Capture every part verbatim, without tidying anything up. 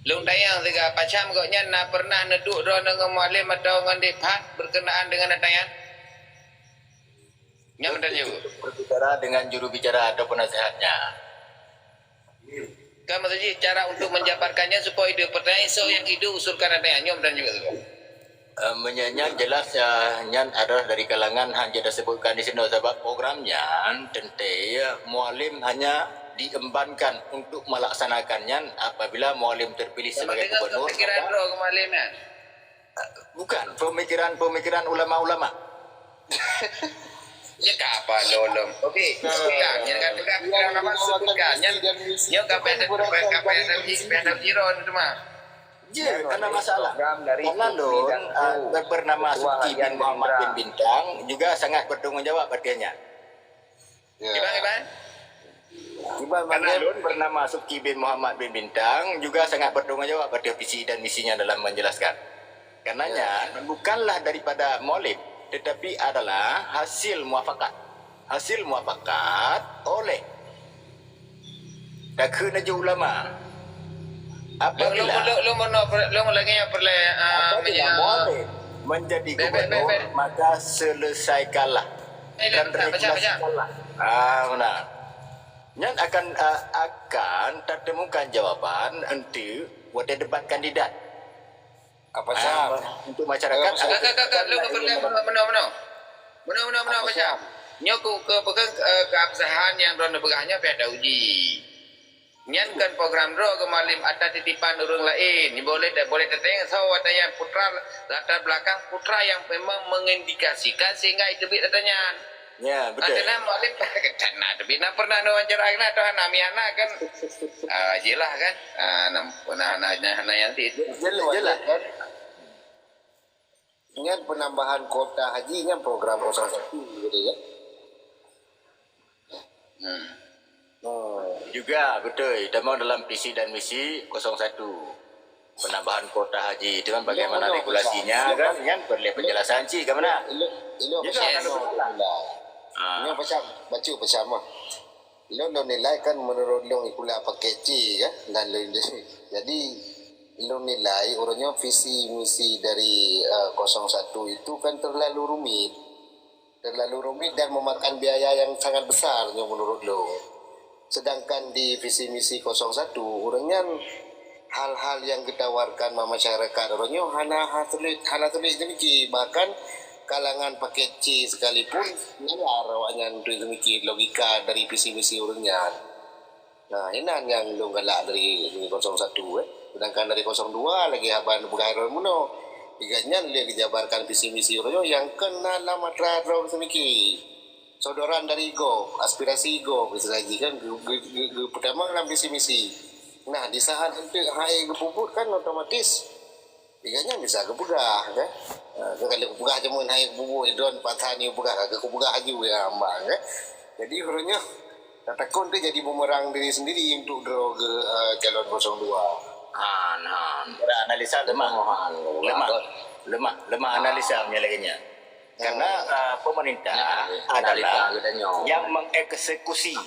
Lôn tanyong siga, pacam gobnyan na pernah neuduek droeneuh ngon Mualem atawa ngon Dek Fad berkenaan dengan ata nyan? Nyan meunan jaweueb. Berbicara dengan juru bicara atau penasehatnya. Kan maksud jih cara untuk menjabarkannya supaya dia percaya, so yang itu usulkan ata nyan. Nyoe meunan jaweueb siga. Eh, meunyoe nyan jelas, eh, nyan adalah dari kalangan han jeuet tasebutkan di sinoe, sabab program nyan teuntée Mualem hanya diembankan untuk melaksanakan nyan apabila Mualem terpilih sebagai gubernur. Pemikiran droe Mualem nyan? Eh, bukan, pemikiran-pemikiran ulama-ulama. Ya ka apa lom-lom. Okey, sebutkan. Nyan kan pegang, pegang nama sebutkan. Nyan, nyoe ka payah, ka payah, ka payah, ka payah, ka payah, ka payah, Ya, karena masalah. Karena lôn, ah, ber-, bernama Subki bin Muhammad bin Bintang juga sangat bertanggung jawab artinya. Ya. Iban, Iban? Karena lôn bernama Subki bin Muhammad bin Bintang juga sangat bertanggung jawab arti visi dan misinya dalam menjelaskan. Karenanya, bukanlah daripada Mualem, tetapi adalah hasil muafakat. Hasil muafakat oleh takheun laju ulama. Apabila, lôn, lôn, lôn, lôn, lôn lagèe nyan peureulèe, ah, apabila meunyoe Mualem menjadi gubernur, maka selesaikanlah dan regulasikanlah. Ah, meunan. Nyan akan, ah, akan tatemukan jawaban enteuk watèe debat kandidat. Apa sah? Ah, untuk masyarakat. Ka, ka, ka, ka, lôn peureulèe meunoe, meunoe, meunoe. Meunoe, meunoe, meunoe, apa sah? Nyoe ku, ke, ke, ke, keabsahan nyang droeneuh peugah nyoe pih ada uji. Nyan kan program droe keu Mualem ata titipan ureueng laén. Boleh, boleh tatanyong soe watèe nyan putra, latar belakang putra yang memang mengindikasikan sehingga itu bit ata nyan. Ya, betul. Ada nama Mualem, kan na tapi na pernah wawancara na tuh na miana kan. Ah, jelas kan? Ah, na, na, na, na, na yang ti. Jelas, jelas. Ingat penambahan kuota haji kan program kosong satu gitu ya. Hmm. Hmm. Juga betul, teman dalam visi dan misi kosong satu. Penambahan kuota haji itu kan bagaimana regulasinya kan, kan perlu penjelasan cik ke mana? Ilok, ilok, ilok. Ah. Ini macam baca bersama. Lôn, lôn nilai kan menurut lôn ikula paket C kan, dan lôn, jadi lôn nilai uroe nyoe visi misi dari, eh, kosong satu itu kan terlalu rumit. Terlalu rumit dan memakan biaya yang sangat besar nyoe menurut lôn. Sedangkan di visi misi kosong satu, ureueng nyan hal-hal yang ditawarkan ma masyarakat uroe nyoe hana, hana sulit, hana sulit dimiki. Bahkan kalangan paket C sekalipun nalar awaknyan untuk dimiki logika dari visi misi ureueng nyan. Nah, inan nyang lôn galak dari kosong satu, eh. Sedangkan dari kosong dua lagi haba neupeugah droe meunoe. Tiga nyan lé geujabarkan visi misi uroe nyoe nyang keunan lam atra droe seumiki. Sodoran dari gob, aspirasi gob, istilah jih kan, ge-, ge-, ge-, ge-, pertama lam visi misi. Nah, di saat enteuk hai geupeubuet kan otomatis Tiga nyan bisa geupeugah, kan? Ha, kan kalau geupeugah cuma hai bubu idon patah ni peugah, ka geupeugah aju ya ambang, kan? Jadi uroe nyoe tatakon tu jadi bumerang diri sendiri untuk droe ke, eh, calon kosong dua. Han, han. Kira analisa lemah. Han, lemah. Lemah, lemah analisa punya lagi nya. Karena, eh, pemerintah adalah yang mengeksekusi.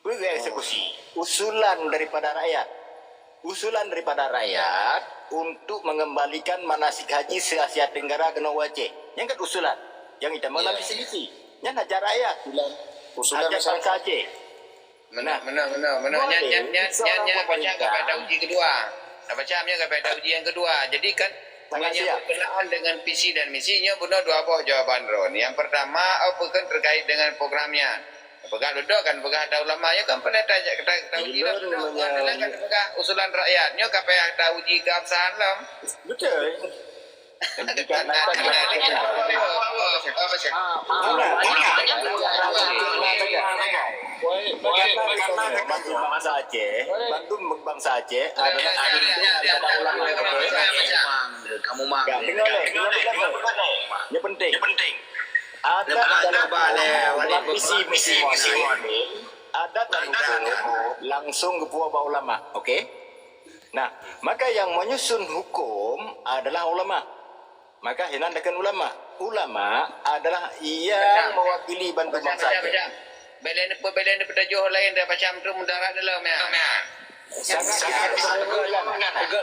Peue eksekusi? Usulan daripada rakyat. Usulan daripada rakyat untuk mengembalikan manasik haji se-Asia Tenggara keunoe u Aceh. Nyan kan usulan. Nyang itamong lam visi misi. Nyan hajat rakyat. Usulan, usulan hajat masyarakat. Bangsa Aceh. Nah, meunan, meunan, meunan. Nyan, nyan, nyan, nyan, nyan, macam ka pada uji kedua. Nah, macam nyan ka pada uji yang kedua. Jadi kan, menyangkut berkenaan dengan visi dan misi, nyoe bunoe dua boh jawaban droen. Yang pertama, apa kan terkait dengan program nyan. Peugah dudoe kan, peugah ata ulama, nyoe kan pernah ta-, ta-, tauji lom. Kan peugah usulan rakyat, nyoe ka payah tauji keabsahan lom. Betul. Bangsa Aceh, bandum bangsa Aceh adalah ahli daripada ulama. Kamu mang. Dengar, dengar, dengar. Ini penting. Adat dan hukum dalam visi misi Mualem, adat dan hukum langsung geupuwoe bak ulama, okey? Nah, maka yang menyusun hukum adalah ulama. Maka hinan dekan ulama. Ulama adalah yang mewakili bantu bangsa. Belen, belen peutajoh lain dah macam tu mudarat dalam ya. Sangat, sangat, sangat, sangat.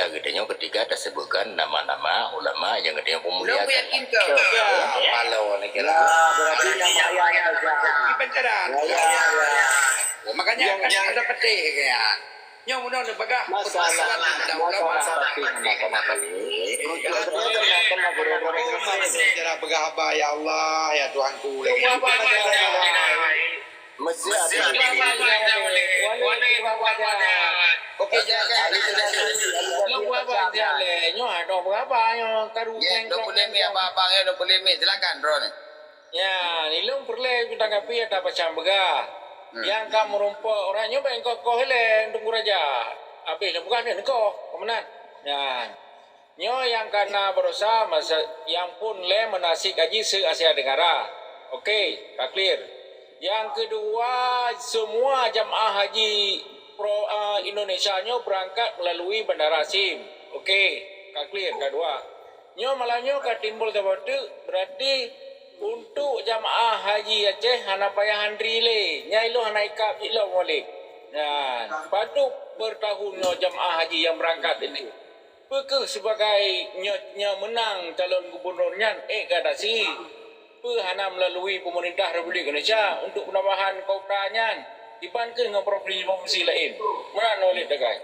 ketika geutanyoe, ketika tasebutkan nama-nama ulama nyang geutanyoe peumuliakan. Ulôn yakin keu. Ya, palo ni kira. Ya, berarti nama ayah ni saja. Di pancaran. Ya, ya, ya. Makanya kan ada petik kan. Nyoe mudah ni peugah. Masalah, masalah petik nama tadi. Kenapa ni? Kenapa, kenapa, kenapa, kenapa, kenapa? Oh, cara peugah haba, ya Allah, ya Tuhanku. Mesti ada. Okey, jangan. Nyoe berapa dia leh? Nyoe ada berapa nyoe karu. Ya, dua puluh lima abang-abang ya, dua puluh lima. Silakan, Bro ni. Ya, ilong peureulèe tanggapi ata pacang peugah. Hmm. Nyang ka meurumpok orang nyoe bèk koh-koh ilèe Teungku Raja. Habéh lôn peugah nyoe koh, peue meunan. Ya. Nyoe nyang ka na baroesa masa nyang phôn lé manasik haji se-Asia Tenggara. Oke, ka clear. Nyang keudua, semua jamaah haji Pro, ah, Indonesia nyoe beurangkat meulalui Bandara Hasyim. Oke, ka clear, ka dua. Nyoe malam nyoe ka timbul saboh teuk, berarti untuk jamaah haji Aceh hana payah antri lé. Nyan ilong hana ikab ilong walek. Nyan, padub beurtahun nyoe jamaah haji nyang beurangkat ini. Peu kheueh sibagai nyoe, nyoe meunang calon gubunur nyan ék gradasi? Peu hana meulalui peumeurintah Republik Indonesia untuk peunambahan kuota nyan? Iban kheueh ngon provinsi-provinsi laén? Meunan Walid Dagai.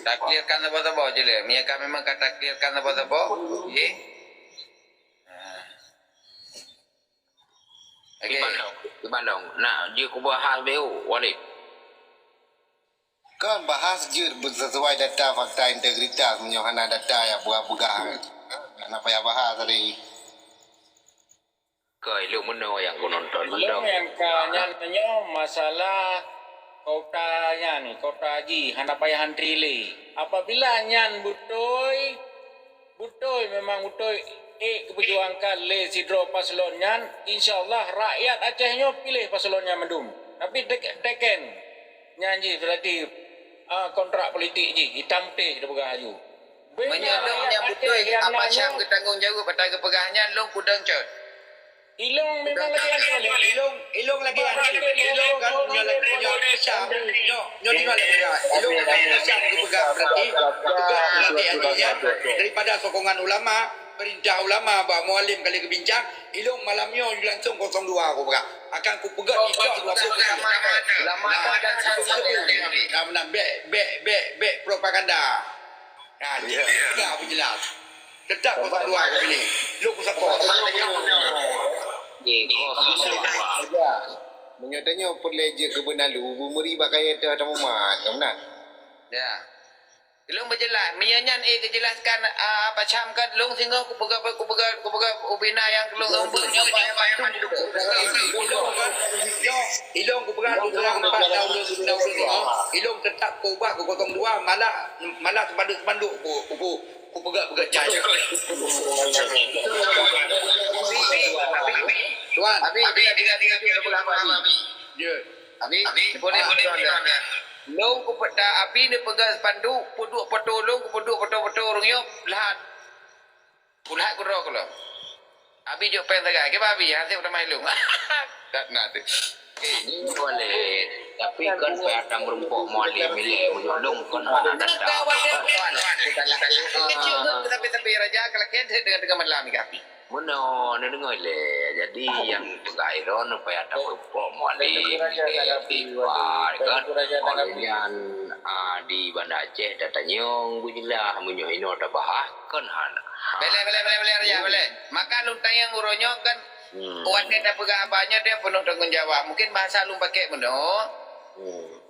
Taklirkan saboh-saboh je lé. Meunyo ka memang ka taklirkan saboh-saboh, okey. Okey. Iban dong, iban dong. Nak jeuet kubahas beu, Walid. Kan bahas jeuet sesuai data fakta integritas, meunyoe hana data ya peugah-peugah. Hana payah bahas tadi. Keu ilong meunoe nyang kunonton Ilong nyang ka nyan nyoe masalah kota nyan, kota haji hana payah antri lé. Apabila nyan beutôi, beutôi memang beutôi ék geupeujuangkan lé sidroe paslon nyan, insya Allah rakyat Aceh nyoe piléh paslon nyan mandum. Tapi teken nyan jih berarti uh, kontrak politik jih hitam putih dipeugah laju. Meunyoe lôn nyang beutôi Abah Syam geutanggong jaweueb ata geupeugah nyan lôn kudong cot. Ilong memang lagèe nyan. Ilong ilong lagèe nyan. Ilong kan nyoe lagèe nyoe Syam. Nyoe nyoe tinggal lagèe nyan. Ilong lagèe Syam geupeugah berarti peugah lagèe nyan daripada sokongan ulama, perintah ulama bak mualim kali geubincang, ilong malam nyoe langsung kosong dua aku peugah. Akan kupeugah icok dua puluh persen. Ulama dan santri. Nah, menang bek bek bek bek propaganda. Nah, yeah. Dah aku jelas. Tetap kosong dua aku pilih. Lu ku support. Ya. Meunyoe tanyoe peureulèe jeuet keu beunalu, beumeuri bak kayèe teuh atawa mumat, ka meunan? Ya. Lôn beujeulaih, meunyoe nyan ék geujelaskan uh, pacam kan lôn singoh kupeugah kupeugah kupeugah ubina nyang lôn seumbeueng nyoe. Ilong kupeugah tu terang empat tahun lôn singoh, ilong tetap keubah keu kosong dua malah malah sepanduk-sepanduk ku ku ku peugah-peugah cai. Tuan, abi abi abi abi abi abi. Ya. Abi, abi, boleh boleh tuan. Lôn kupeuta abi ni peugah spanduk, peuduek foto lôn, kupeuduek foto-foto ureueng nyoe lahat. Pulahat keudroe keu lôn. Abi jok péng sagai, kiban abi hasé utamah ilong. Dat na tu. Eh, ni boleh. Tapi kan payah tam rumpok mualim ilé meunyoe lôn kon hana data. Tapi tapi raja kalau kena dengan dengan malam ni kami. Meunoe, neudeungoe lé. Jadi nyang peugah Iron payah tapeurumpok mualim ilé, ilé, ilé, kan. Oleh nyan di Banda Aceh tatanyong beujeulaih meunyoe inoe tabahas kon hana. Beleh beleh beleh beleh raja beleh. Maka lôn tanyong uroe nyoe kan watèe tapeugah haba nyoe dia peunoh tanggong jawab. Mungkin bahasa lôn pakèk meunoe.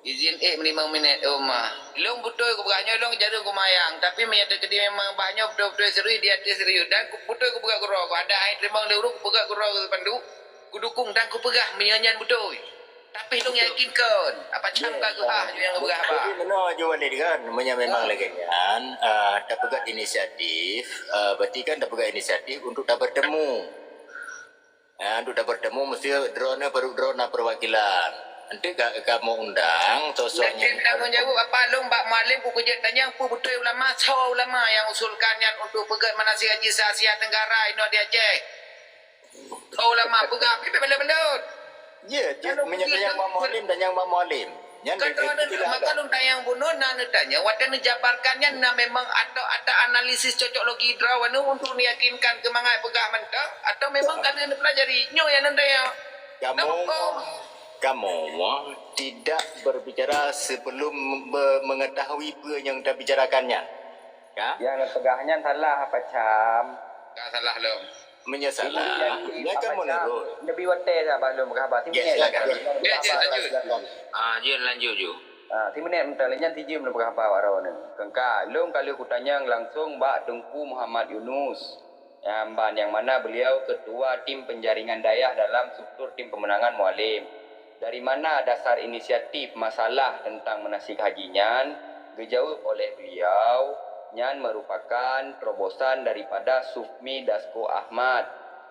Izin ék meulimong minét, oh ma. Lôn beutôi kupeugah nyoe lôn jareung kumayang, tapi meunyoe teukeudi memang bah nyoe beutôi-beutôi serius di até serius dan beutôi kupeugah keudroe, ada hai teurimong lé ureueng kupeugah keudroe keu pandu, kudukong dan kupeugah meunyoe nyan beutôi. Tapi lôn yakin kon, apa cam ka geuhah nyoe nyang geupeugah haba. Jadi meunoe ju Walid kan, meunyoe memang lagèe nyan, tapeugah inisiatif, berarti kan tapeugah inisiatif untuk tabertemu. Untuk tabertemu mesti droeneuh baru droeneuh perwakilan. Enteuk ka kamoe undang sosok nyang. Tanggong jaweueb apa lôn bak mualim ku keujeuet tanyong peue beutôi ulama, soe ulama nyang usulkan nyan untuk peugöt manasik haji se-Asia Tenggara inoe di Aceh. Soe ulama peugah pih bela-bela. Ya, meunyoe tanyong bak mualim, tanyong bak mualim. Nyan maka lôn tanyong bunoe na neutanyong watèe neujabarkan nyan na memang atau ata analisis cocok logi droe wanoe untuk neuyakinkan keu mangat peugah mantong atau memang ka lheueh neupelajari nyoe nyang neutanyong. Kamoe kamoe tidak berbicara sebelum mengetahui peue nyang tabicarakan nyan. Ka? Nyang neupeugah nyan salah apa cam? Ka salah lom. Meunyoe salah, nyan kan meunurot. Neubi watèe saban lôn peugah haba. Siminèt silakan. Ah, jeuet lanjut ju. Ah, siminèt meuteuleu nyan sijeuem lôn peugah haba bak droeneuh. Keungka, lôn ka lheueh kutanyong langsong bak Teungku Muhammad Yunus. Nyang ban nyang mana beliau ketua tim penjaringan dayah dalam struktur tim pemenangan Mualem. Dari mana dasar inisiatif masalah tentang manasik haji nyan? Geujaweueb oleh beliau, nyan meurupakan terobosan daripada Sufmi Dasko Ahmad.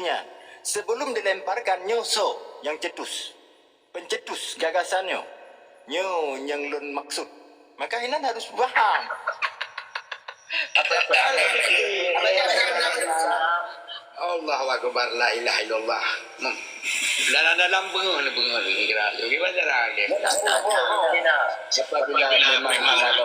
nyan. Sebelum dilemparkan, nyoe soe nyang cetus? Pencetus gagasan nyoe. Nyoe nyang lôn maksud. Maka inan harus paham. Allahu Akbar, la ilaha illallah. Hmm. Dalam-dalam beungoh ni, beungoh ni kira. Bagi baca lagi. Apabila memang ada,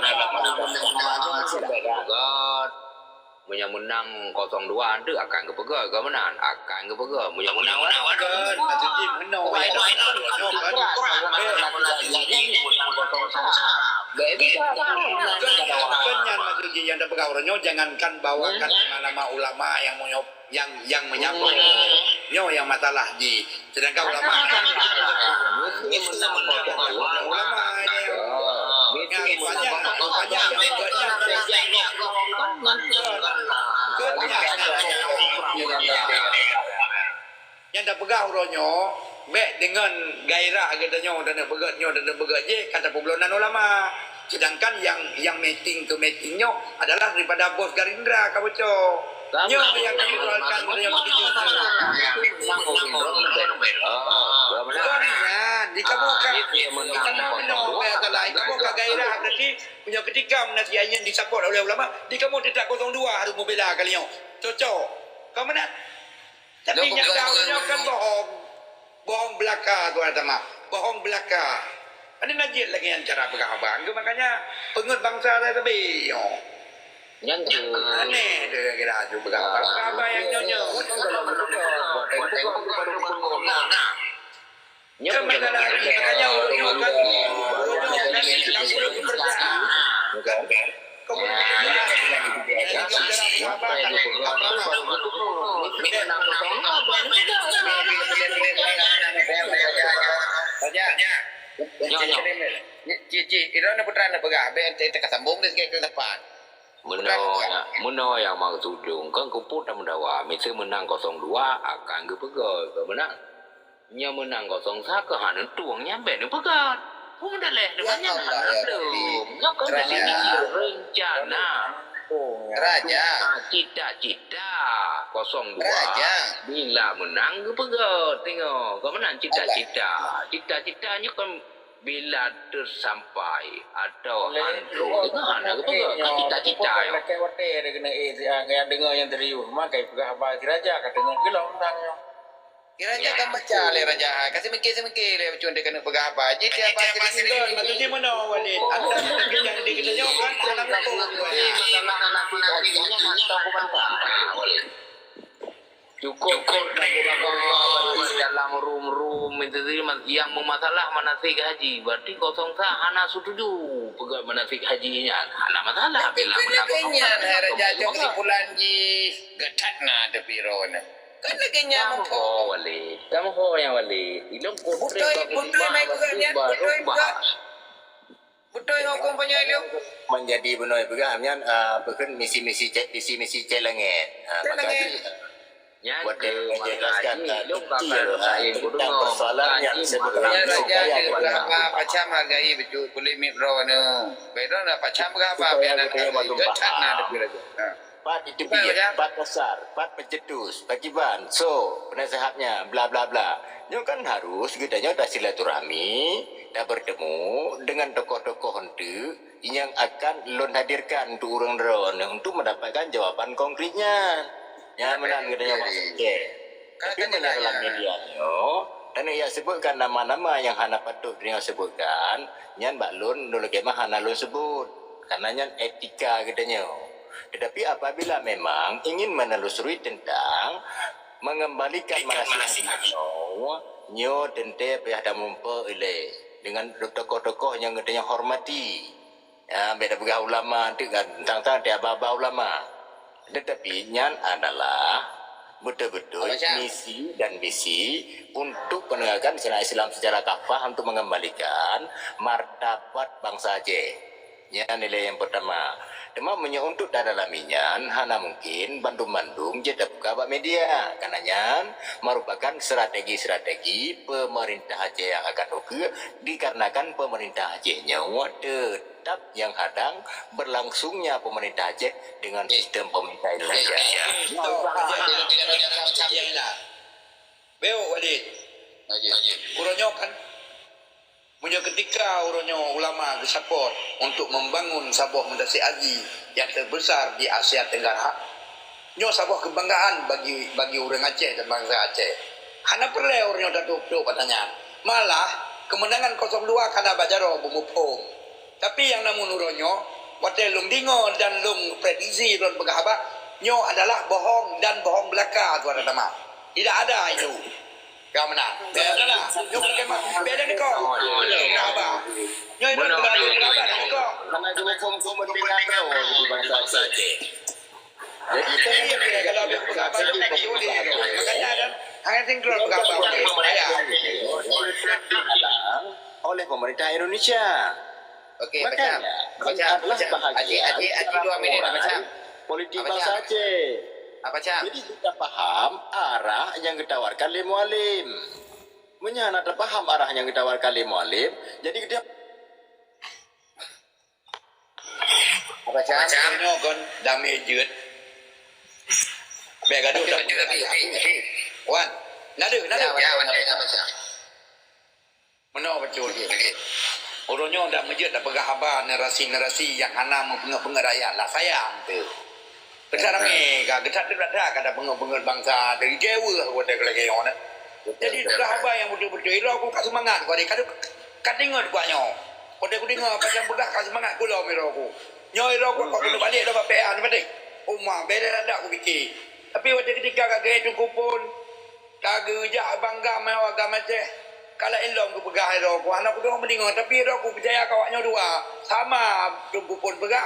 meunyoe meunang kosong dua, anteuk akan geupeugah keu meunan, akan geupeugah. Meunyoe meunang, kan, maksud jih meunoe. Kon nyan maksud jih nyang tapeugah uroe nyoe, jangankan bawakan nama-nama ulama nyang meunyoe, nyang, nyang meunyampôk. Nyoe nyang masalah jih. Sedangkan ulama, ulama ada yang, ya, rupanya, rupanya yang ikut nyan. Nyang tapeugah uroe nyoe, bèk deungon gairah geutanyoe, taneuk beugèt nyoe, taneuk beugèt jéh, ka tapeubloe nan ulama. Sedangkan nyang, nyang meeting keu meeting nyoe adalah daripada bos Gerindra ka boco. Nyoe nyang kami keluarkan, nyoe. Kon nyan, di kamoe ka, di kamoe meunoe, bèk salah, di kamoe ka gairah, berarti meunyoe ketika meunan si Ayen disapot oleh ulama, di kamoe teutap kosong dua harus membela kali nyoe. Cocok. Kon meunan? Tapi nyata nyoe kan bohong. Bohong belaka, tuan teuma. Bohong belaka. Ada najib lagèe nyan cara peugah abang. Makanya, peungeut bansa saya sabe nyoe. Nyan tu. Aneh tu kira-kira tu peugah abang. Peugah abang nyang nyoe-nyoe. Nyoe kan masalah lagi. Makanya, ureueng nyoe kan, ureueng nyoe kan, Cik, cik, ira na putra na peugah, bèk ente teuka sambong deh sikit keu depan. Meunoe, meunoe nyang maksud lôn, kan keupeue tameudawa, miseue meunang kosong dua akan geupeugöt, ka meunang. Nyoe meunang kosong sa ka hana tueng nyan bèk neupeugöt. Peue meudaléh deungon nyan hana lom. Nyoe kan definisi rencana. Raja. Cita-cita kosong dua. Raja. Bila meunang geupeugöt, deungö. Ka meunan cita-cita. Cita-cita nyoe kan bila teusampai atau hantom, deungö hana geupeugöt. Kan cita-cita nyoe. Nyang deungö nyang serius, maka peugah haba si raja ka teungoh geulom tang nyoe. Kira-kira kan baca lé raja hai. Kasi mikir-mikir lé cun dia kena peugah apa. Jadi apa sering kan? Maksudnya mana Walid? Anda yang di kita nyoh kan dalam hukum. Cukup dalam rum-rum itu tadi yang bermasalah manasik haji. Berarti kosong sa hana setuju peugah manasik haji nyan. Hana masalah bila menang kosong sa. Hai raja, kesimpulan jih. Getat na tapi roh na. Kan lagèe nyan meuphom. Kamoe ho Walid. Kamoe ho nyang Walid. Ilôn kontre bak musibah, musibah. Beutôi ho kong panyai lôn. Menjadi beunoe peugah nyan, ah, peukheun misi-misi cek, misi-misi cek langèt. Ah, maka nyan buat dia menjelaskan, ah, detail, ah, tentang persoalan nyan sebelum supaya kita paham. Pacam hargai beujeuet polemik droeneuh. Baik droeneuh pacam peugah apa supaya kita paham. Pat iteubiet, pat kasar, pat peucetus, pakiban, so, penasehatnya, bla bla bla. Nyoe kan harus geutanyoe tasilaturahmi, tabeurtemu dengan tokoh-tokoh eunteuk nyang akan lôn hadirkan untuk ureueng droeneuh untuk mendapatkan jawaban konkret nyan. Nyan meunan geutanyoe maksud kèe. Tapi meunyoe dalam media nyoe, taneuk jak sebutkan nama-nama nyang hana patut tanyoe sebutkan, nyan bak lôn, lôn lakèe meuh hana lôn sebut. Karena nyan etika geutanyoe. Tetapi apabila memang ingin menelusuri tentang mengembalikan manasik haji nyoe, nyoe teuntèe payah tamuphom ilèe dengan tokoh-tokoh nyang geutanyoe hormati. Ya, beda peugah ulama tu kan, tang-tang tiap ba-ba ulama. Tetapi nyan adalah betul-betul misi dan visi untuk penegakan syariat Islam secara kafah untuk mengembalikan martabat bangsa Aceh. Nyan nilai yang pertama. Teuma meunyoe untuk tadalami nyan, hana mungkin bandum-bandum jeuet tabuka bak media. Karena nyan merupakan strategi-strategi pemerintah Aceh yang akan ukeue, dikarenakan pemerintah Aceh nyoe tetap nyang hadang berlangsungnya pemerintah Aceh dengan sistem pemerintah Indonesia. Beok, Walid. Uroe nyoe kan, meunyoe ketika uroe nyoe ulama geusapot untuk membangun saboh meutasik haji yang terbesar di Asia Tenggara, nyoe saboh keubanggaan bagi, bagi ureueng Aceh dan bansa Aceh. Hana peureulèe uroe nyoe tatôp-tôp ata nyan. Malah, keumeunangan kosong dua ka na bak jaroe beumuphom. Tapi nyang namun uroe nyoe, watèe lôn deungö dan lôn prediksi lôn peugah haba, nyoe adalah bohong dan bohong belaka suara tamah. Tidak ada itu. Ka meunan. Beda lah. Nyoe bukan mah. Beda ni kok. Haba. Nyoe itu bukan haba ni kok. Karena cuma hukum kepentingan kau di bangsa Aceh. Jadi, jadi, kalau ada pengabalan lagi boleh. Makanya ada hanya sinkron pengabalan. Oleh pemerintah Indonesia. Oke, Pacam. Pacam, Pacam. Aji, aji, aji dua minit, Pacam. Politik bangsa Aceh. Pacam. Jadi kita paham arah yang ditawarkan oleh Mualim. Meunyoe hana tapaham arah yang ditawarkan oleh Mualim, jadi dia Pacam. Nyoe kon damé jeuet. Bèk gaduh dah. Wan, na deuh, na deuh. Ya, Pacam. Meunoe beutôi. Uroe nyoe dak meujeuet tapeugah haba narasi-narasi nyang hana meupeungeut-peungeut rakyat lah sayang teuh. Geutak ramé ka, geutak teuh dak ka tapeungeut-peungeut bansa dari jeuweuh watèe lagèe nyoe na. Jadi peugah haba nyang beutôi-beutôi, droe ku ka seumangat ku adak ka, ka deungö ku nyoe. Watèe ku deungö Pacam peugah ka seumangat ku lom droe ku. Nyoe droe ku ka keuneuk balek lom bak P A na patéh. Uma beda dak ku pike. Tapi watèe ketika ka geuhé Teungku Phon, ka geujak bangga meuh agama Aceh. Ka laén lom geupeugah droe ku, hana kudeungoe meudeungoe, tapi droe ku peucaya keu awak nyoe dua. Sama Teungku Phon peugah,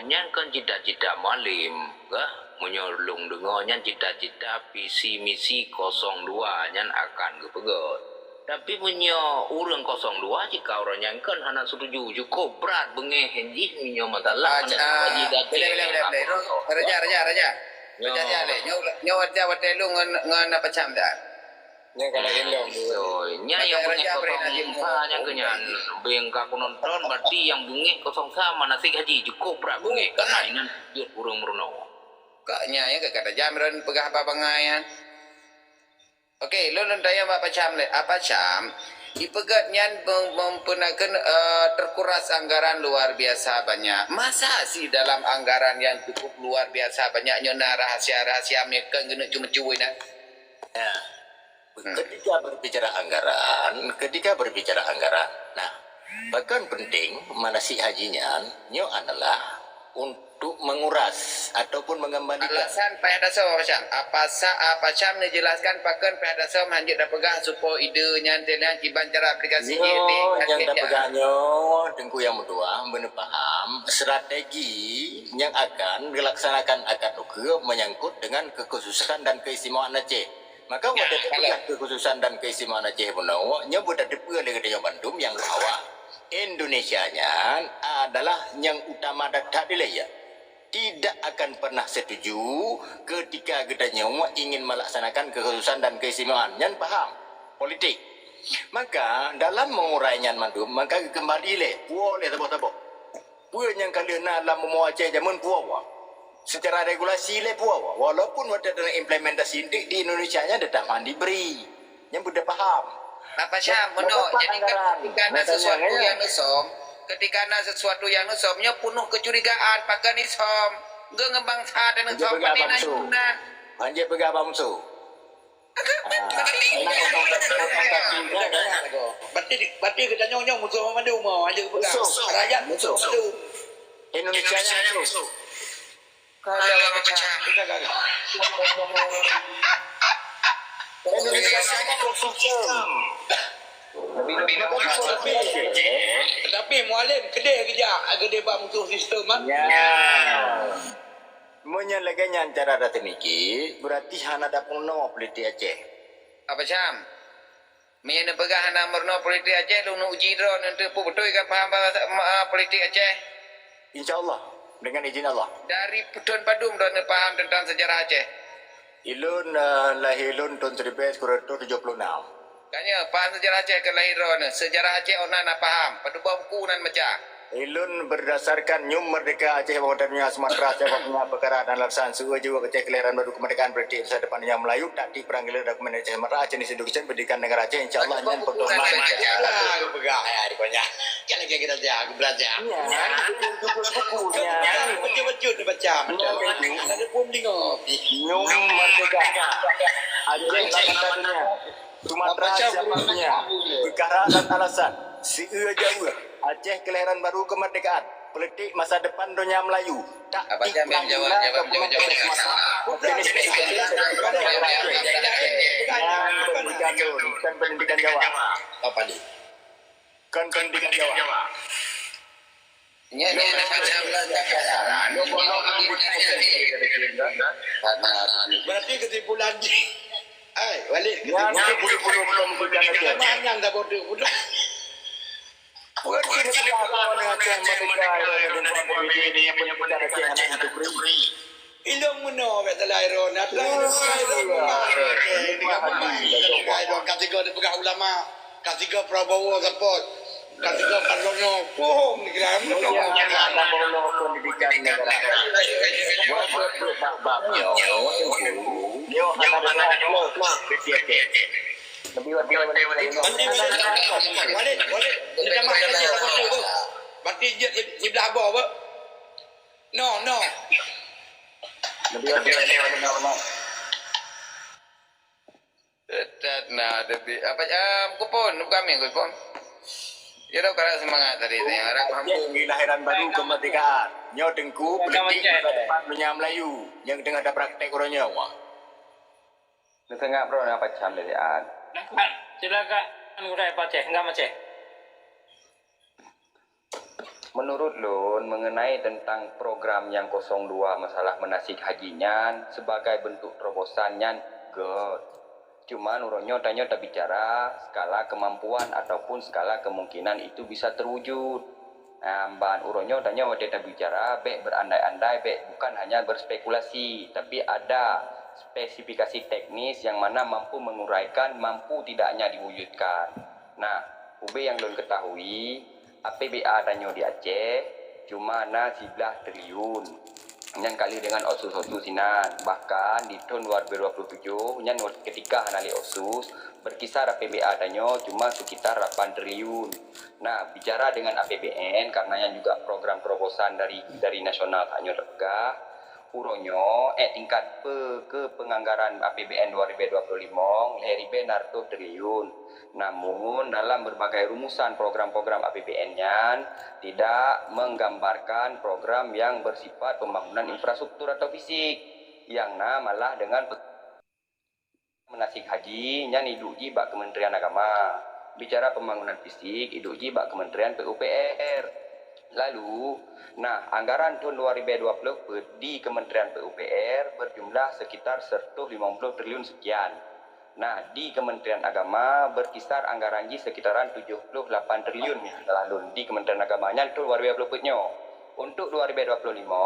nyan kan cita-cita Mualem, kah? Meunyoe lôn deungoe nyan cita-cita visi misi kosong dua nyan akan geupeugöt. Tapi meunyoe ureuëng kosong dua jika ureuëng nyan kan hana setuju, cukup brat beungéh jih meunyoe masalah. Ah, mana ah, Haji Datin boleh, boleh, boleh, boleh. Raja, Raja, Raja. Nyoe. Raja, Raja, nyoe, nyoe Raja watée lôn ngon, ngon apa cam dah. Nyan kalau elong. Oi, nyan yang beungéh kosong sa nyan keu nyan. Beng ka kunonton berarti yang beungéh kosong sa manasik haji cukup brat beungéh. Kan nyan jeuet ureuëng meurunoe. Kok nyan ya kata jam ron peugah apa bangai nyan. Okey, lôn lôn tanya bak Pacam lé. Apa Cam? Dipeugöt nyan mem- mempunakan eh, terkuras anggaran luar biasa banyak. Masa sih dalam anggaran yang cukup luar biasa banyak nyoe na rahasia-rahasia meukeun geuneuk cuma-cuma nah. Ya. Ketika berbicara anggaran, ketika berbicara anggaran. Nah, bahkan penting manasik haji nyan nyoe adalah untuk menguras ataupun mengembalikan. Alasan payah dasar macam apa sa apa Cam neujelaskan pakon payah dasar hanjeuet dapeugah supaya ide nyan teuliang kiban cara aplikasi. Nyoe nyang dapeugah nyoe Teungku yang meutuah beuneu paham strategi yang akan dilaksanakan akan ukeue menyangkut dengan kekhususan dan keistimewaan Aceh. Maka watée teupeugah kekhususan dan keistimewaan Aceh bunoe, nyoe buta teupeue lé geutanyoe bandum nyang bahwa Indonesia nyan adalah nyang utama that-that dilée. Tidak akan pernah setuju ketika geutanyoe ingin melaksanakan kekhususan dan keistimewaan. Nyan paham? Politik. Maka dalam mengurai nyan mandum, maka geukeumbali lé, puwoe lé saboh-saboh. Peue nyang ka lheueh na lam bumoe Aceh jameun puwoe. Secara regulasi lé puwoe, walaupun watée dalam implementasi inti di Indonesia nyan tetap han diberi. Nyan beudeh paham. Apa Syam, meunoe, jadi kan ketika na sesuatu nyang neusom, ketika na sesuatu nyang neusom, nyoe peunoh kecurigaan, pakon isom. Geu ngon bansa dan neusom, pané na guna. Hanjeuet peugah bangsu. Berarti, berarti geutanyoe nyoe musoh mandum, oh, hanjeuet peugah. Rakyat musoh mandum. Indonesia nyan musoh. Kalau pecah. Indonesia nyan musoh sistem. Tapi, tapi Mualem keudeh geujak, keudeh bak musoh sistem, ah. Ya. Meunyoe lagée nyan cara tateumiki, beurati hana tapeurunoe politik Aceh. Apa Syam? Meunyoe neupeugah hana meurunoe politik Aceh, lôn uji droe neuteupeue beutôi ka paham bahasa, ma-, politik Aceh. Insya Allah, dengan izin Allah. Dari peuthon padum droe neupaham teuntang sejarah Aceh? Ilôn, eh, lahé lôn thon siribée sikureueng reutôh tujoh ploh nam. Ka nyoe, paham sejarah Aceh keu lahé droeneuh. Sejarah Aceh ôh na na paham. Padub boh buku nan baca. Ilôn berdasarkan nyum merdeka Aceh bak mata dunia Sumatera, siapa punya perkara dan alasan seueu jeuet Aceh kelahiran baru kemerdekaan politik masa depan dunia Melayu, taktik perang gerilya dan komunis Aceh Sumatera, Aceh Nation Education, pendidikan negara Aceh, insya Allah nyan pedoman. Lah, aku peugah, ya, di banyak. Kan lagi kita belajar, aku belajar. Nyan, buku-buku nyan. Betul-betul dia baca. Nyan, ada pun dengar. Nyum merdeka Aceh bak mata dunia. Sumatera siapa punya? Perkara dan alasan. Seueu jeuet Aceh kelahiran baru kemerdekaan. Politik masa depan donya Melayu. Taktik perang gila ke pemerintah Sumatera. Optimis. Bukan pendidikan Jawa. Apa ni? Kon pendidikan Jawa. Nyan, nyan, nyan, nyan, nyan. Berarti kesimpulan jih. Ai, balik kesimpulan. Nyan, nyan, nyan, nyan, nyan. Berarti kesimpulan Aceh merdeka, Aceh hana diberi. Ilôn meunoe bèk teulai droe, na teulai droe, teulai droe. Ka sigoe dipeugah ulama, ka sigoe Prabowo support, ka sigoe Prabowo bohong dikira meunoe. Pendidikan negara. Buat bak-bak nyoe, nyoe hana ada. Lebih, lebih, lebih. Walid, Walid, minta maaf, kasih sama tu. Berarti jeuet siblah boh, apa? No, no. Lebih, lebih, lebih, lebih, lebih. Tetat na, tapi apa, ah, kupon, bukan main kupon. Ya dah, kalau semangat tadi, tanya harap Aceh mampu. Di lahiran baru kemerdekaan. Nyoe Teungku, politik masa depan dunia Melayu yang tengah ada praktek orang nyawa. Neuseungap droe na pacam dari an. Silakan, Gurée Aceh, enggak Aceh. Menurut lôn, mengenai tentang program nyang kosong dua masalah manasik haji nyan, sebagai bentuk terobosan nyan göt. Cuman uroe nyoe tanyoe tabicara skala kemampuan ataupun skala kemungkinan itu bisa terwujud. Nah, ban uroe nyoe tanyoe watée tabicara, bék berandai-andai, bék bukan hanya berspekulasi, tapi ada spesifikasi teknis yang mana mampu menguraikan, mampu tidaknya diwujudkan. Nah, ubé nyang lôn ketahui, A P B A tanyoe di Aceh cuma na siblaih triliun. Nyan kali dengan otsus-otsus inan. Bahkan di thon dua ribu dua puluh tujuh, nyan ketika hana lé otsus, berkisar A P B A tanyoe cuma sekitar lapan triliun. Nah, bicara dengan A P B N, karena nyan juga program terobosan dari, dari nasional tanyoe teupeugah, uroe nyoe, eh, tingkat pe-, ke penganggaran A P B N dua ribu dua puluh lima, lhèe ribèe enam ratus triliun. Namun, dalam berbagai rumusan program-program A P B N nyan, tidak menggambarkan program yang bersifat pembangunan infrastruktur atau fisik, yang na malah dengan pe-, manasik haji nyan iduek jih bak Kementerian Agama. Bicara pembangunan fisik, iduek jih bak Kementerian P U P R. Lalu, nah, anggaran thon dua ribu dua puluh peuet di Kementerian P U P R berjumlah sekitar seratus lima puluh triliun sekian. Nah, di Kementerian Agama berkisar anggaran jih sekitaran tujuh puluh lapan triliun, kalau lôn di Kementerian Agama nyan thon dua ribu dua puluh peuet nyoe. Untuk dua ribu dua puluh lima,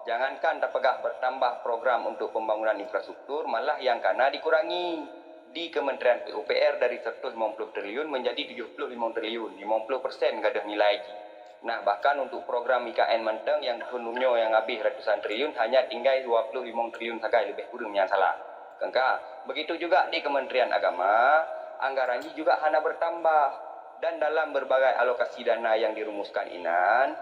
jangankan tapeugah bertambah program untuk pembangunan infrastruktur, malah yang kana dikurangi. Di Kementerian P U P R dari seratus lima puluh triliun menjadi tujuh puluh lima triliun, lima puluh persen gadôh nilai jih. Nah, bahkan untuk program I K N mantong nyang thon nyoe nyang habéh ratusan triliun, hanya tinggai dua puluh lima triliun sagai, leubeh kureueng nyang salah. Kengka, begitu juga di Kementerian Agama, anggaran jih juga hana bertambah. Dan dalam berbagai alokasi dana yang dirumuskan inan,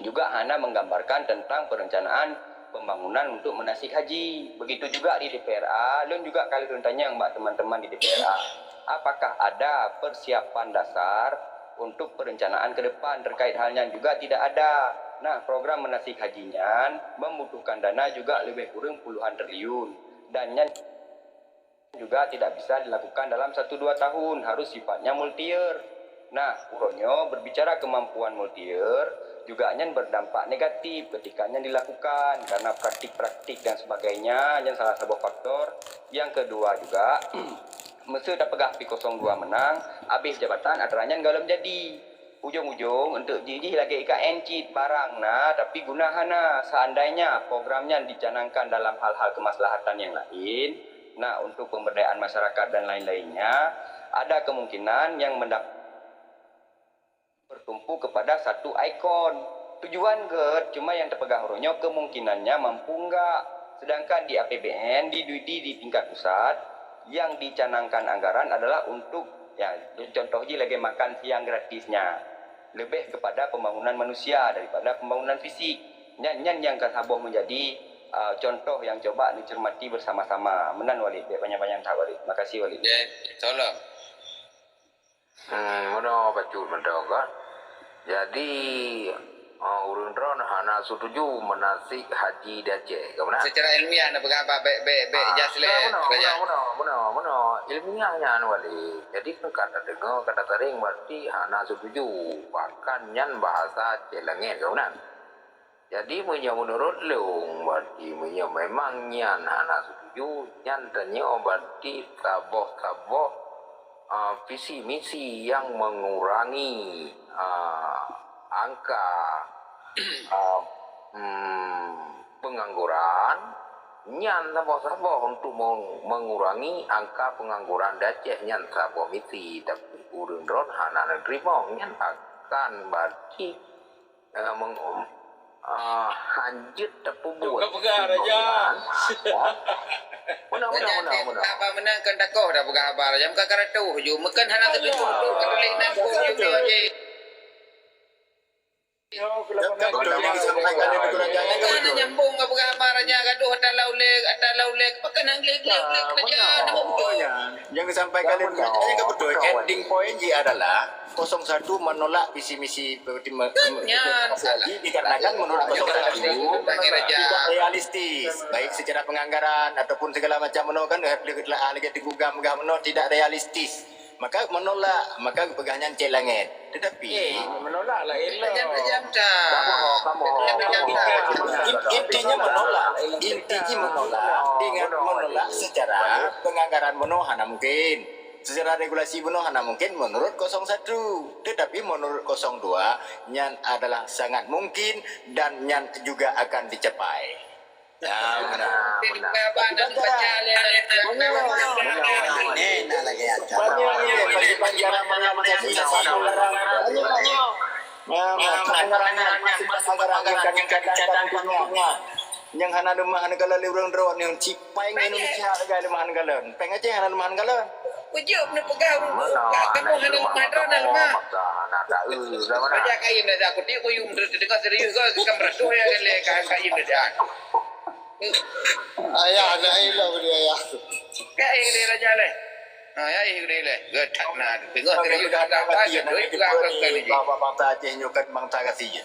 juga hana menggambarkan tentang perencanaan pembangunan untuk manasik haji. Begitu juga di D P R A, lôn juga ka lheueh lôn tanyong bak teman-teman di D P R A, apakah ada persiapan dasar untuk perencanaan ke depan terkait hal nyan? Juga tidak ada. Nah, program manasik haji nyan membutuhkan dana juga lebih kurang puluhan triliun. Dan nyan juga tidak bisa dilakukan dalam satu dua tahun, harus sifatnya multi-year. Nah, uroe nyoe berbicara kemampuan multi-year, juga nyan berdampak negatif ketika nyan dilakukan karena praktik-praktik dan sebagainya, nyan salah saboh faktor. Yang kedua juga, meuseu tapeugah pi kosong dua meunang, habéh jabatan atra nyan gohlom jadi. Ujong-ujong, untuk jih-jih lagée I K N cit, barang na, tapi guna hana. Seandainya program nyan dicanangkan dalam hal-hal kemaslahatan yang lain, nah, untuk pemberdayaan masyarakat dan lain-lainnya, ada kemungkinan yang mendap-, bertumpu kepada satu ikon. Tujuan gét, cuma yang terpegang uroe nyoe kemungkinannya mampu enggak. Sedangkan di A P B N, di, di, di tingkat pusat, yang dicanangkan anggaran adalah untuk, ya, contoh jih lagée makan siang gratisnya, lebih kepada pembangunan manusia daripada pembangunan fisik. Nyan, nyan nyang ka saboh menjadi, uh, contoh yang coba dicermati bersama-sama. Meunan Walid, bék panyang-panyang that Walid. Makasih Walid. Oke, tolong. Hmm, meunoe bacut mantong kan. Jadi, ah, ureuëng droen hana setuju manasik haji di Aceh, ka meunan? Secara ilmiah na peugah apa? Bék, bék, bék, ah, jelas lé, meunoe, Raja. Meunoe, meunoe, meunoe, meunoe. Ilmiah nyan Walid. Jadi kan ka tadeungoe, ka tasering, berarti hana setuju. Bahkan nyan bahasa Aceh langét, ka meunan? Jadi, meunyoe meunurot lôn, berarti meunyoe memang nyan hana setuju, nyan tanyoe berarti saboh-saboh, ah, visi misi yang mengurangi, ah, angka, ah, hmm, pengangguran, nyan saboh-saboh untuk meng-, mengurangi angka pengangguran di Aceh, nyan saboh misi, tapi ureuëng droen hana neuteurimong, nyan akan berarti eh, meng-, ah, hanjeuet tapeubuet. Ka peugah, Raja. Meunan, meunan, meunan, meunan. Haba meunan kan takoh dah peugah haba, Raja. Meuka karatu ju. Meukan hana teutuju. Ka tuléh nan pun ju. Kan betul yang disampaikan oleh Raja. Kan nyambung ke peugah haba Raja gadoh ata laulek, ata laulek. Pakai nang glek, glek, glek Raja. Nama betul? Yang disampaikan oleh Raja yang betul. Ending point ji adalah kosong satu menolak visi misi Pertimbangan Haji dikarenakan menurut kosong satu tidak realistis, baik secara penganggaran ataupun segala macam menoe kan, eh, lagi digugah megah menoe tidak realistis. Maka menolak, maka peugah nyan cek langit. Tetapi menolak lah elok. Jangan pejam dah. Kamu, kamu. Jangan pejam dah. In- intinya menolak, intinya menolak dengan menolak secara penganggaran menoe hana mungkin. Secara regulasi bunoe hana mungkin menurut kosong satu, tetapi menurut kosong dua nyan adalah sangat mungkin dan nyan juga akan dicapai. Ya, benar. Tapi banyak lagi yang Nyang hana leumah hana galon lé ureueng droe nyoe, cit péng Indonesia lagèe leumah hana galon. Péng Aceh hana leumah hana galon. Ujok neupeugah ureueng, kamoe hana leumah droe na leumah. Raja kain dah aku tiup kuyum tu tengah serius kau kan beraduh ya kan le kain dah. Ayah nak ilau dia ayah. Kain dia raja le. Ha ya ih dia le. Getak na tengah serius dah dapat dia doi pegang kali. Bangsa Aceh nyoe kan bangsa gasien.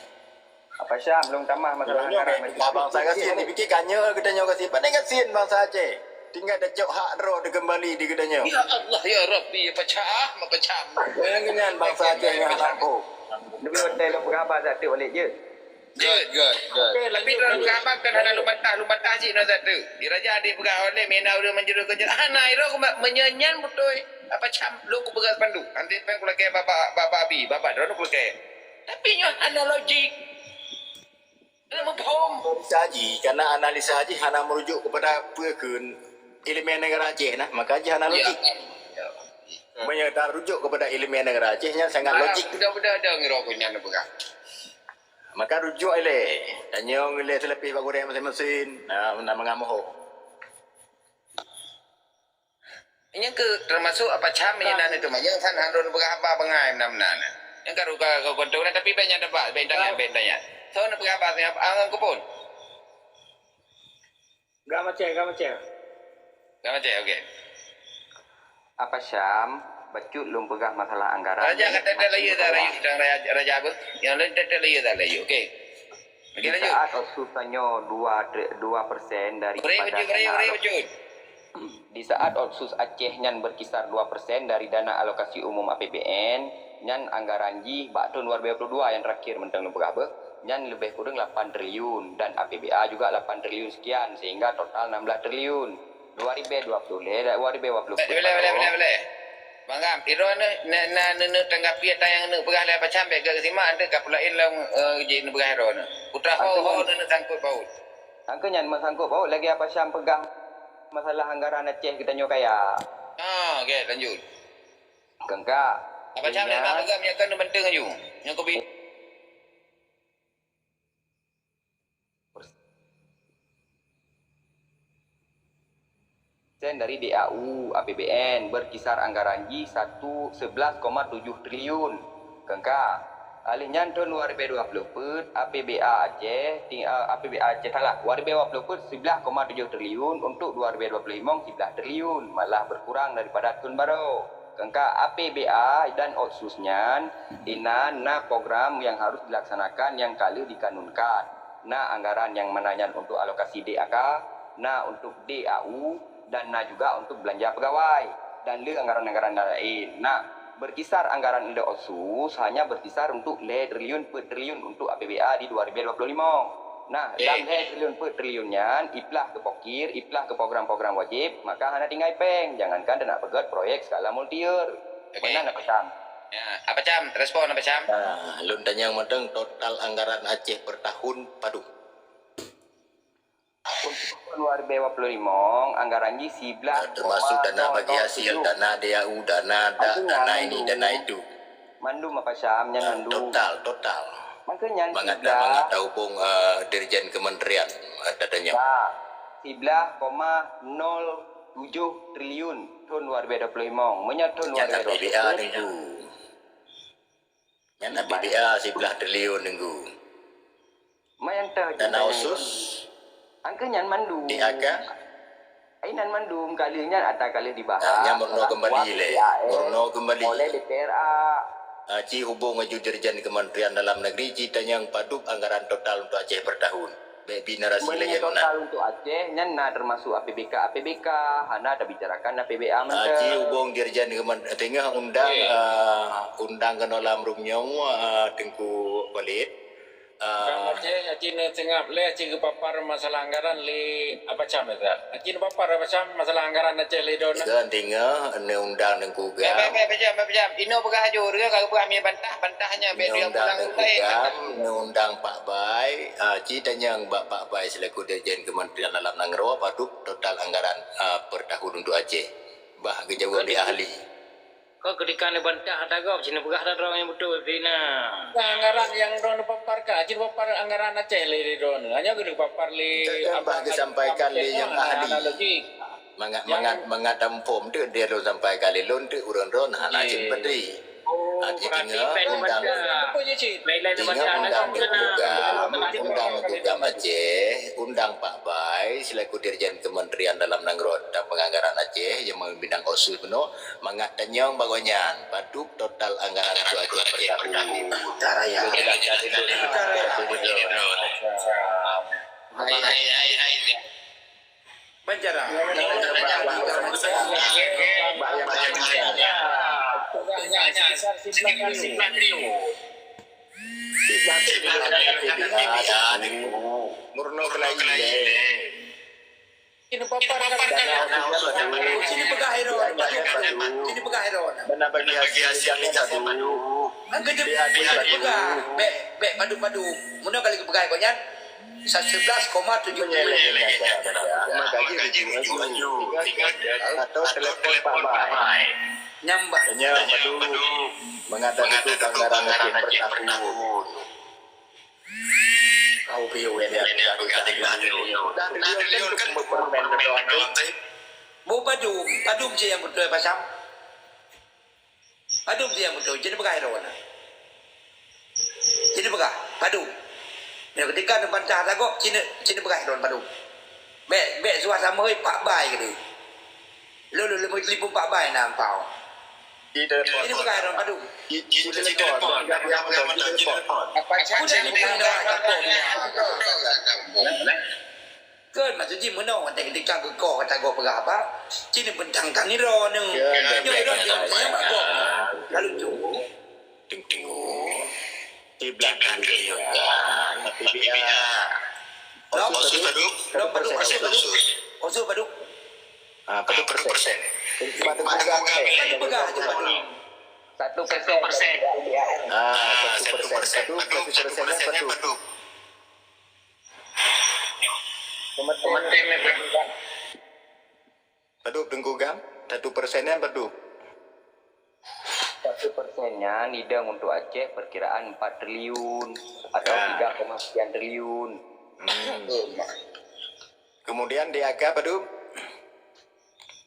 Apa Syam, lôn tamah masalah anggaran. Lah bangsa gasien dipikir kanyeu geutanyoe gasien. Pane gasien bangsa Aceh. Tinggai tacok hak droe dikeumbali di geutanyoe. Ya Allah, ya Rabbi, ya pecah, mapecah. Nyan bangsa Aceh nyang lampôh. Leubeh watèe lôn peugah haba satu balik jeuet. Jeuet. Good, good, good. Tapi dalam peugah haba kan hana lôn bantah, lôn bantah cit na satu. Di raja di peugah oleh mina ureueng manjuru keu jeuet. Hana iro meunyoe nyan beutôi. Apa Syam lôn kupeugah pandu. Nanti peng kulakèe baba baba bi, baba droe kulakèe. Tapi nyoe hana logik. Hana muphom. Analisa jih, karena analisa jih hana merujuk kepada peue kheun ileumèe negara Aceh nah, maka jih hana logik. Meunyoe tarujuk kepada ileumèe negara Aceh nyan sangat logik. Budak-budak ada ngira aku nyan peugah. Maka rujuk ilèe. Tanyong ilèe teuleupih bak gurèe mesin-mesin. Nah, na mengamoh. Nyang keu termasuk apa Syam inan itu mah. Nyang san harun peugah haba bangai meunan-meunan. Nyang ka ruka ka kontong tapi banyak dapat, banyak tanya, banyak tanya. So nak peugah haba siapa? Angon kupon. Gak macam, gak macam. Gak macam, okey. Apa Syam, bacut lôn peugah masalah anggaran. Raja kata dah lagi dah lagi sedang raja, raja apa? Yang lain dah lagi dah lagi. Okey. Okey, lanjut. Saat otsus tanyoe dua tri- dua persen daripada dana alokasi. Di saat otsus Aceh nyan berkisar dua persen dari dana alokasi umum A P B N, nyan anggaran jih bak thon dua ribu dua puluh dua nyang terakhir mantong lôn peugah beuh, nyan leubeh kureueng lapan triliun dan A P B A juga lapan triliun sekian sehingga total enam belas triliun. Dua ribu dua puluh lhèe dan dua ribu dua puluh empat. Boleh, boleh, boleh, boleh. Bang Ram, droeneuh na, na neuneuk tanggapi ata nyang neuneuk peugah lé Apa Syam, bèk geusimak, ante ka peulaén lom, eh, jih neupeugah droeneuh. Putra ho, ho neuneuk sangkut paut. Angkeu nyan meusangkut paut lagèe Apa Syam peugah masalah anggaran Aceh geutanyoe kaya. Ah, okey, lanjut. Keungka. Apa Syam dah peugah minyak kan bantueng aju. Nyang kopi. Persen dari D A U A P B N berkisar anggaran jih satu sebelas koma tujuh triliun. Keungka. Alih nyan thon dua ribu dua puluh peuet A P B A Aceh, ting-, eh, A P B A Aceh salah, dua ribu dua puluh peuet sebelas koma tujuh triliun, untuk dua ribu dua puluh lima sebelas triliun, malah berkurang daripada thon baroe. Keungka A P B A dan otsus nyan, inan na program yang harus dilaksanakan yang ka lheueh dikanunkan. Na anggaran nyang mana nyan untuk alokasi D A K, na untuk D A U, dan na juga untuk belanja pegawai, dan le anggaran-anggaran laén. Na, berkisar anggaran lé otsus hanya berkisar untuk lhèe triliun peuet triliun untuk A P B A di dua ribu dua puluh lima. Nah, lam lhèe triliun peuet triliun nyan, iplah keu pokir, iplah keu program-program wajib, maka hana tinggai péng, jangankan teunak peugöt proyek skala multi-year. Okey. Meunan Apa Syam. Ya, Apa Syam, respon Apa Syam? Nah, lôn tanyong mantong total anggaran Aceh per tahun padum? Untuk tahun dua ribu dua puluh lima, anggaran jih siblah. Termasuk dana bagi hasil, dana D A U, dana dak, dana ini, dana itu. Mandum Apa Syam nyan mandum. Total, total. Maka nyan mangat, mangat tahubung, eh, Dirjen Kementerian, eh, datanya. Ya, siblah koma nol tujuh triliun thon dua ribu dua puluh lima. Meunyoe thon dua ribu dua puluh lima. Nyan A P B A siblah triliun nunggu. Dana otsus. Angka nyan mandum. D A K. Inan mandum kali nyan ata kali dibahas. Nyan meurunoe kembali lé. Meurunoe kembali. Oleh D P R A. Ah, ci hubong aju Dirjen Kementerian Dalam Negeri, ci tanyong padub anggaran total untuk Aceh per tahun. Bèk bi narasi lagèe meunan. Total untuk Aceh nyan na termasuk A P B K, A P B K, hana tabicarakan A P B A mantong. Ah, ci hubong Dirjen Kemen-, teungoh undang, ah, undang keunoe lam rumoh nyoe, ah, Teungku Khalid. Ah. Undang Aceh, Aceh neuseungab lé, Aceh geupapar masalah anggaran lé Abah Syam, ya, Ustaz? Aceh neupapar Abah Syam masalah anggaran Aceh lé droeneuh? Kan teungoh neuundang Teungku Gam. Baik, baik, baik, Abah Syam, Abah Syam. Inoe peugah aju, dia ka geupeugah mie bantah, bantah nyan, bèk neuundang Teungku Gam, neuundang Pak Bai. Ah, ci tanyong bak Pak Bai selaku Dirjen Kementerian Dalam Nanggroe, padub total anggaran, ah, per tahun untuk Aceh. Bah geujaweueb lé ahli. Kok ketika neubantah ata gob, ci neupeugah ata droe nyang beutôi pih na. Anggaran nyang droe neupapar ka, ci neupapar anggaran Aceh lé, lé droeneuh. Hanya keuneuk papar lé. Kan bah geusampaikan lé nyang ahli. Mangat, mangat, mangat tamuphom teuk dia lôn sampaikan lé lôn teuk ureueng droe hana cit pedri. Oh, berarti pen neubantah. Pen neubantah. Undang Teungku Gam, undang Teungku Gam Aceh, undang Pak Bai selaku Dirjen Kementerian Dalam Nanggroe dan Penganggaran Aceh nyang meubimbang otsus bunoe. Mangat tanyong bak gobnyan, padub total anggaran untuk Aceh per tahun. Utaraya. Hai, hai, hai, hai. Bancara. Murno kelai. Ini papar kan? Sini peugah ero, sini peugah ero. Beuna bagi hasil jamé satu. Angka jeuet peugah, bèk, bèk padum-padum. Meunoe kali geupeugah kok nyan, sebelas koma tujuh puluh. Maka gaji aju. Atau telepon Pak Bai. Nyambah. Nyambah padum. Mengatakan itu anggaran Aceh per tahun. Kau piye wéh dia peugah tiga triliun. Tiga triliun kan untuk permen doang. Beu padum, padum cit nyang beutôi Abah Syam. Padum cit nyang beutôi, ci neupeugah droeneuh. Ci neupeugah, padum. Nyoe ketika neubantah ata gob, ci neu-, ci neupeugah droeneuh padum. Bèk, bèk suah samöe Pak Bai keudeh. Lôn, lôn, lôn telepon Pak Bai na ampau. Ini bukan orang padu. Cita-cita telepon. Apa cak cak ni pun dah tak pun. Kan maksud jih meunoe, watèe ketika geukoh kata gob peugah apa, ci neubeuntang tangiroe nyoe. Nyoe droe jeuet tanya bak gob. Lalu tu. Tengok. Siblah kali juga. Tapi biar. Lom, lom, padum, padum, padum. Osu padum. Ah, padum persen. Padum peugah. Padum peugah. Satu persen. Ah, satu persen. Padum, satu persen padum. Padum Teungku Gam, satu persen nyan padum. Satu persen nyan idong untuk Aceh perkiraan empat triliun atau tiga koma sekian triliun. Hmm. Kemudian D A K padum?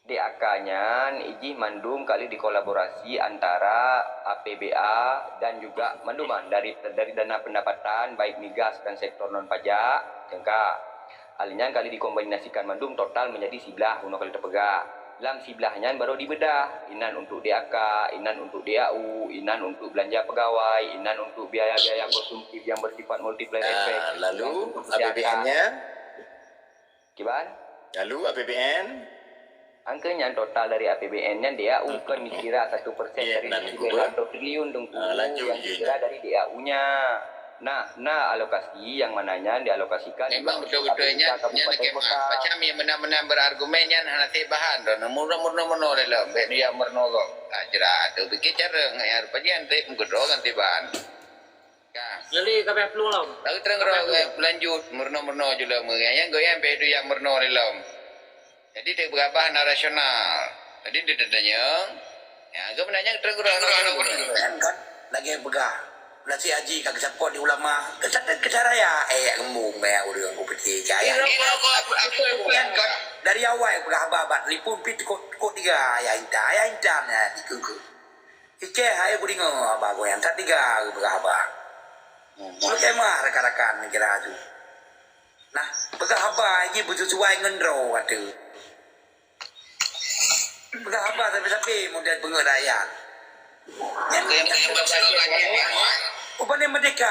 D A K nyan ijih mandum kali dikolaborasi antara A P B A dan juga manduman dari, dari dana pendapatan baik migas dan sektor non pajak, teuka. Hal nyan kali dikombinasikan mandum total menjadi siblah bunoe kali teupeugah. Lam siblah nyan baru dibeudah, inan untuk D A K, inan untuk D A U, inan untuk belanja pegawai, inan untuk biaya-biaya konsumtif yang bersifat multiplier effect. Lalu A P B N-nya? Kiban? Lalu A P B N? Angka nyan total dari A P B N nyan D A U kan dikira satu persen dari siblah atau triliun Teungku yang dikira dari D A U-nya. Nah, na alokasi yang mana nyan dialokasikan memang betul-betul nyan, nyan kemah. Macam yang menang-menang berargumen nyan hana bahan dah. Murno-murno lé lom, bèk nyan murno kok. Tak jerat tu pikir cara ngai harus pajan trek meukeudroe ganti bahan. Ka. Jadi ka payah peulung lom. Lalu terang roh lanjut murno-murno jula meugai yang goyang payah tu yang murno lé lom. Jadi dia berabah na rasional. Jadi dia tanya, ya, ke mana yang terang roh. Kan lagi peugah. Nasi haji ka geusapot di ulama. Kesatan kecaraya eh gembung meh urang ku peti cahaya. Kan dari awal peugah haba bak telefon pit kok tiga ya inta ya inta ya dikengkeng. Ikeh hai kudeungoe haba goyang that tiga geupeugah haba. Meukeumah rakan-rakan kira tu. Nah, peugah haba jih beusisuai ngon droe kata. Peugah haba sabe-sabe model peungeuet rakyat. Upah ni merdeka.